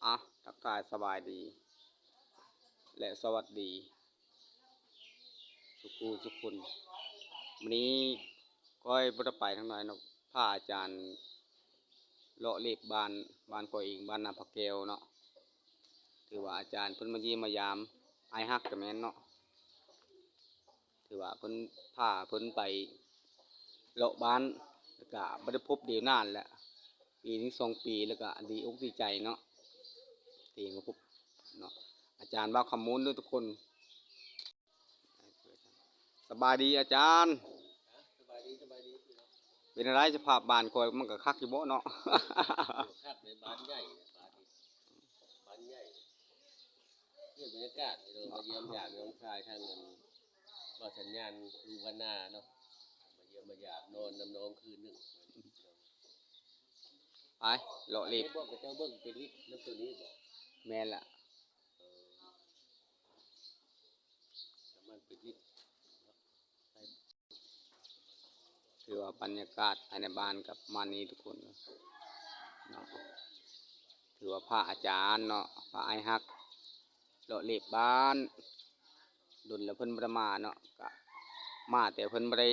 ອາ ທັກທາຍສະບາຍດີ ແລະ ສະຫວັດດີ ສຸຂູສຸຄົນ. ມື້ນີ້ຂ້ອຍບໍ່ໄດ້ໄປທາງໃດເນາະ, ພາອາຈານເລາະເລັບບ້ານ, ບ້ານຂ້ອຍເອງ, ບ້ານນາຜາແກ້ວເນາະ. ຖືວ່າອາຈານເພິ່ນມາຢ້ຽມມາຢາມ, ອ້າຍຮັກກໍແມ່ນເນາະ. ຖືວ່າເພິ່ນ ພາເພິ່ນໄປເລາະບ້ານ ແລ້ວກະບໍ່ໄດ້ພົບເດນານແຫຼະ ປີໜຶ່ງສອງປີ ແລ້ວກະດີອົກດີໃຈເນາະ ທີ່ມາພົບເນາະ. ອາຈານບ່າວຄຳມູນເດີທຸກຄົນ. ສະບາຍດີອາຈານ. ສະບາຍດີ ສະບາຍດີ. ເປັນຈັ່ງໃດສະພາບບ້ານຂ້ອຍ ມັນກະຄັກຢູ່ບໍ່ເນາະ? ໂອ້ ຄັກເດ ບ້ານໃຫຍ່ ບ້ານນີ້ ບ້ານໃຫຍ່. ນີ້ບັນຍາກາດທີ່ເຮົາມາຢ້ຽມຢາມນ້ອງຊາຍທາງ ອັນ ບ່າວສັນຍານ ລຸງວັນນາເນາະ, ມາຢ້ຽມມາຢາມ ນອນນຳນ້ອງຄືນໜຶ່ງ. ໄປເລາະເລັບ ບອກເຂົາເຈົ້າເບິ່ງເປັນລິດນຳໂຕນີ້ບໍ? ແມ່ນລະ. ເອີ ນ້ຳມັນເປັນລິດ. ຖືວ່າບັນຍາກາດພາຍໃນບ້ານກໍປະມານນີ້ທຸກຄົນເນາະ. ຖືວ່າພາອາຈານເນາະ, ພາອ້າຍຮັກເລາະເລັບບ້ານ. ດົນແລ້ວເພິ່ນບໍ່ໄດ້ມາເນາະ, ກະມາແຕ່ເພິ່ນບໍ່ໄດ້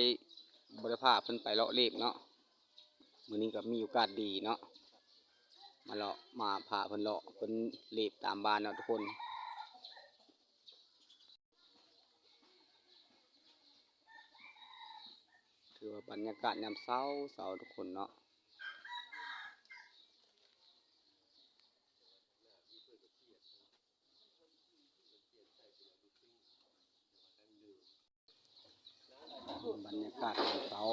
ບໍ່ໄດ້ພາເພິ່ນໄປເລາະເລັບເນາະ. ມື້ນີ້ກໍມີໂອກາດດີເນາະ ມາເລາະ ມາພາເພິ່ນເລາະ ເພິ່ນເລັບຕາມບ້ານເນາະທຸກຄົນ. ຖືວ່າບັນຍາກາດຍາມເຊົ້າໆ ທຸກຄົນເນາະ. ບັນຍາກາດຍາມເຊົ້າ.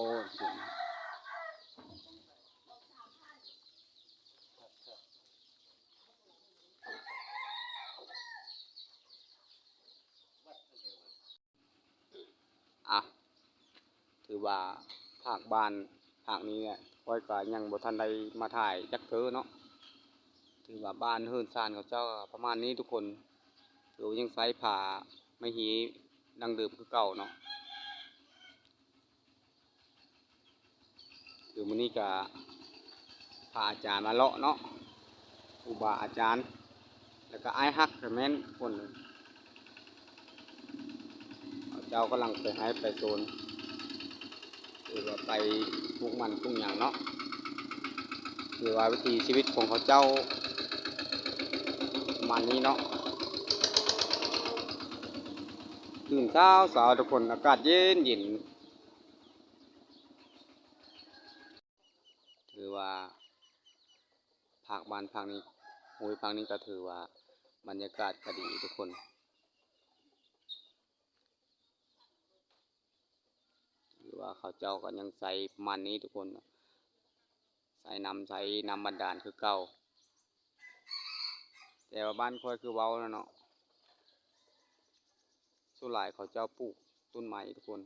ອ່ະ ຖືວ່າພາກບ້ານພາກນີ້ແຫຼະ ຂ້ອຍກໍຍັງບໍ່ທັນໄດ້ມາຖ່າຍຈັກເທື່ອເນາະ. ຖືວ່າບ້ານເຮືອນຊານເຂົາເຈົ້າປະມານນີ້ທຸກຄົນ, ຖືວ່າຍັງໃຊ້ຜ້າໄມ້ຮີດັ້ງເດີມຄືເກົ່າເນາະ. ຄືມື້ນີ້ກະພາອາຈານມາເລາະເນາະ, ຄູບາອາຈານ ແລ້ວກະອ້າຍຮັກກະແມ່ນຄົນໜຶ່ງ. ເຂົາເຈົ້າກຳລັງໄປໄຮ່ໄປສວນ ຫຼືວ່າໄປປູກມັນປູກຫຍັງເນາະ, ຫຼືວ່າວິຖີຊີວິດຂອງເຂົາເຈົ້າປະມານນີ້ເນາະ. ຕື່ນເຊົ້າໆ ທຸກຄົນ, ອາກາດເຢັນໆ. ຖືວ່າພາກບ້ານພາກນີ້ ໂອ້ຍ ພາກນີ້ກໍຖືວ່າບັນຍາກາດກໍດີທຸກຄົນ. ຖືວ່າເຂົາເຈົ້າກໍຍັງໃຊ້ປະມານນີ້ທຸກຄົນ, ໃຊ້ນ້ຳ ໃຊ້ນ້ຳບາດານຄືເກົ່າ. ແຕ່ວ່າບ້ານຂ້ອຍຄືເວົ້າແລ້ວເນາະ, ສ່ວນຫຼາຍເຂົາເຈົ້າປູກຕົ້ນໄມ້ທຸກຄົນ.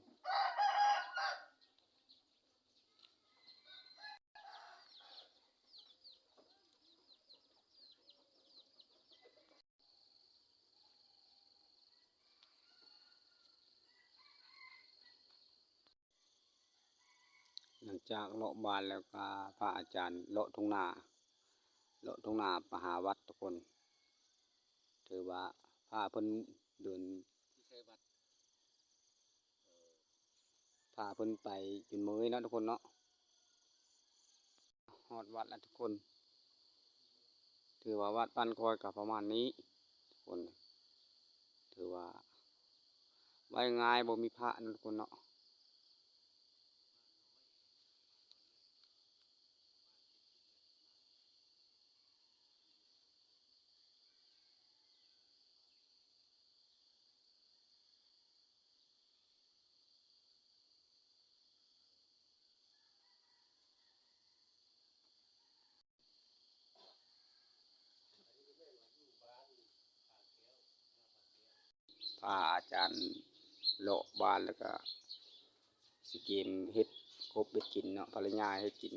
ຫຼັງຈາກເລາະບ້ານແລ້ວກໍພາອາຈານເລາະທົ່ງນາ, ເລາະທົ່ງນາໄປຫາວັດທຸກຄົນ. ຖືວ່າພາເພິ່ນເດີນ ພາເພິ່ນໄປຈົນເມື່ອຍເນາະທຸກຄົນເນາະ. ຮອດວັດແລ້ວທຸກຄົນ, ຖືວ່າວັດບ້ານຂ້ອຍກໍປະມານນີ້ທຸກຄົນ, ຖືວ່າໄວ້ງ່າຍ ບໍ່ມີພະເນາະທຸກຄົນເນາະ. ພາອາຈານເລາະບ້ານ ແລ້ວກະຊິກຽມເຮັດກົບເຮັດກິນເນາະ, ພັນລະຍາເຮັດກິນ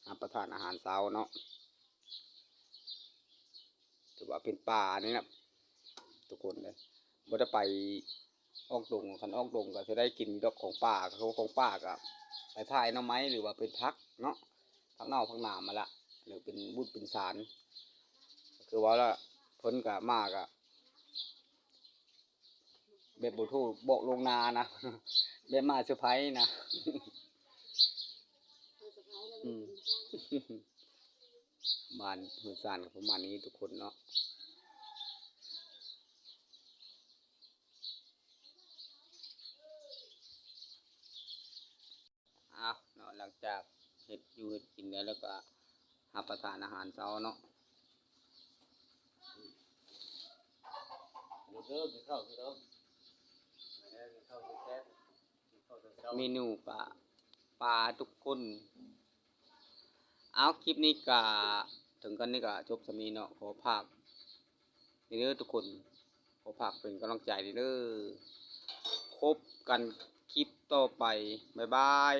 ຮັບປະທານອາຫານເຊົ້າເນາະ. ຖືວ່າເປັນປ່ານີ້ນະທຸກຄົນເອີຍ, ບໍ່ໄດ້ໄປອອກດົງ, ຄັນອອກດົງກໍຊິໄດ້ກິນຢູ່ດອກຂອງປ່າ, ຂອງປ່າກໍໄປພາຍໜໍ່ໄມ້ ຫຼືວ່າເປັນຜັກເນາະ, ຜັກເນົ່າຜັກໜາມຫັ້ນລະ. ຫຼືເປັນບຸນເປັນສານ ຄືວ່າລະ ເພິ່ນກະມາກະ ແບບບໍ່ໂທບອກລ່ວງໜ້ານະ ແບບມາເຊີໄພນະ. ອືມ ບ້ານເຮືອນຊານກໍປະມານນີ້ທຸກຄົນເນາະ. ອ້າວເນາະ ຫຼັງຈາກເຮັດຢູ່ເຮັດກິນແລ້ວ ແລ້ວກໍຮັບປະທານອາຫານເຊົ້າເນາະ. ເດີ ກິນເຂົ້າ ພີ່ນ້ອງ ເດີ ກິນເຂົ້າແຊບໆ ກິນເຂົ້າເຊົ້າໆ. ເມນູປາ ປາທຸກຄົນ. ເອົາ ຄລິບນີ້ກະເຖິງກັນນີ້ກະຈົບສ່ຳນີ້ເນາະ. ຂໍຝາກເດີທຸກຄົນ ຂໍຝາກເປັນກຳລັງໃຈເດີ. ພົບກັນຄລິບຕໍ່ໄປ. ບາຍບາຍ.